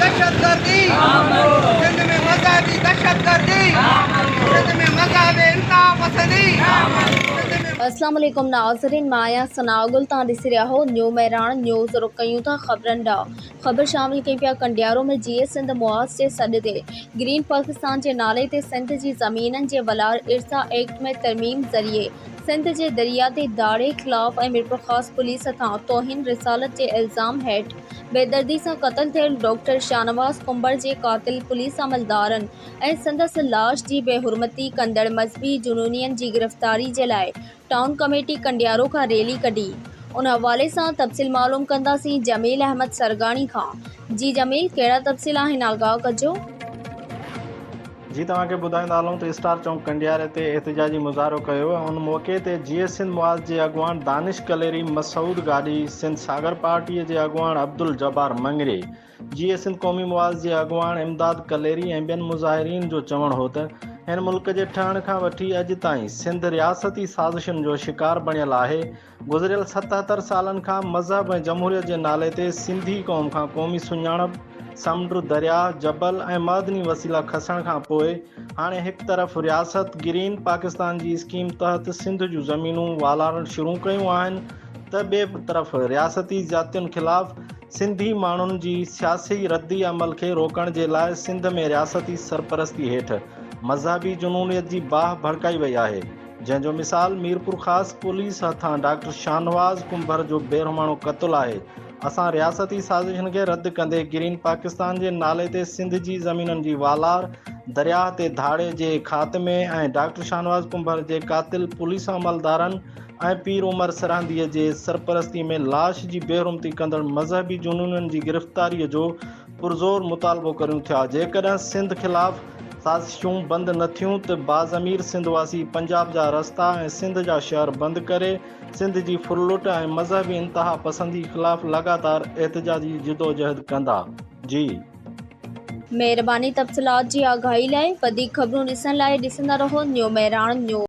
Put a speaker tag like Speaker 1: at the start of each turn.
Speaker 1: دهشتگردي سنڌ ۾ مذهبي دهشتگردي سنڌ ۾ مذهبي انتها پسندي سنڌ ۾.
Speaker 2: اسلام عليڪم ناظرين مان آهيان ثناء گل توهان ڏسي رهيا آهو نيو مهراڻ نيوز رخ ڪيون ٿا خبرن ڏانهن خبر شامل ڪئي پيا ڪنڊيارو ۾ جيئي سنڌ محاذ جي سڏ تي گرين پاڪستان جي نالي تي سنڌ جي زمينن جي ولار ارسا ايڪٽ ۾ ترميم ذريعي سنڌ جي دريا تي ڌاڙي خلاف ۽ ميرپورخاص پوليس هٿان توهين رسالت جي الزام هيٺ بيدردي سان قتل ٿيل ڊاڪٽر شاهنواز ڪنڀر جي قاتل پوليس عملدارن ۽ سندس لاش جي بيحرمتي ڪندڙ مذهبي جنونين جي گرفتاري جي لاء ٽائون ڪميٽي ڪنڊيارو کان ريلي ڪڍي ان حوالي سان تفصيل معلوم ڪنداسين جميل احمد سرگاڻي کان جي جميل ڪهڙا تفصيل آهن آگاهه ڪجو.
Speaker 3: جي توهان کي ٻڌائيندا هلون ته اسٽار چونڪ ڪنڊياري تي احتجاجي مظاهرو ڪيو ويو ان موقعي تي جيئي سنڌ محاذ جي اڳواڻ دانش ڪليري، مسعود گاڏهي، سنڌ ساگر پارٽي جي اڳواڻ عبدالجبار مڱريي، جيئي سنڌ قومي محاذ جي اڳواڻ امداد ڪليري ۽ ٻين مظاهرين جو چوڻ هو ته هن ملڪ جي ٺهڻ کان وٺي اڄ تائين سنڌ رياستي سازشن جو شڪار بڻيل آهي گذريل 77 سالن کان مذهب ۽ جمهوريت جي نالي تي سنڌي قوم کان قومي سڃاڻپ، سمنڊ، درياهه، جبل ۽ معدني وسيلا کسڻ کان پوء هاڻي هڪ طرف رياست گرين پاڪستان جي اسڪيم تحت سنڌ جون زمينون والارڻ شروع ڪيون آهن ته ٻئي طرف رياستي زيادتين خلاف سنڌي ماڻهن جي سياسي ردي عمل کي روڪڻ جي لاء سنڌ ۾ رياستي سرپرستي هيٺ مذهبي جنونيت جي باهه ڀڙڪائي وئي آهي. جنهن جو مثال ميرپورخاص پوليس هٿان ڊاڪٽر شاهنواز ڪنڀر جو بيرحماڻو قتل آهي، اسان رياستي سازشن کي رد ڪندي گرين پاڪستان جي نالي تي سنڌ جي زمينن جي والار، درياهه تي ڌاڙي جي خاتمي ۽ ڊاڪٽر شاهنواز ڪنڀر جي قاتل پوليس عملدارن ۽ پير عمر سرهندي جي سرپرستي ۾ لاش جي بيحرمتي ڪندڙ مذهبي جنونين جي گرفتاري جو پرزور مطالبو ڪريون ٿيا جيڪڏهن سنڌ خلاف سازشون بند نه ٿيون ته باضمير سنڌ واسي پنجاب جا رستا ۽ سنڌ جا شهر بند ڪري سنڌ جي ڦرلٽ ۽ مذهبي انتها پسندي خلاف لڳاتار احتجاجي جدوجهد ڪندا. جي.
Speaker 2: مهرباني تفصيلات جي آگاهي لاء وڌيڪ خبرون ڏسڻ لاء ڏسندا رهو نيو مهراڻ نيوز.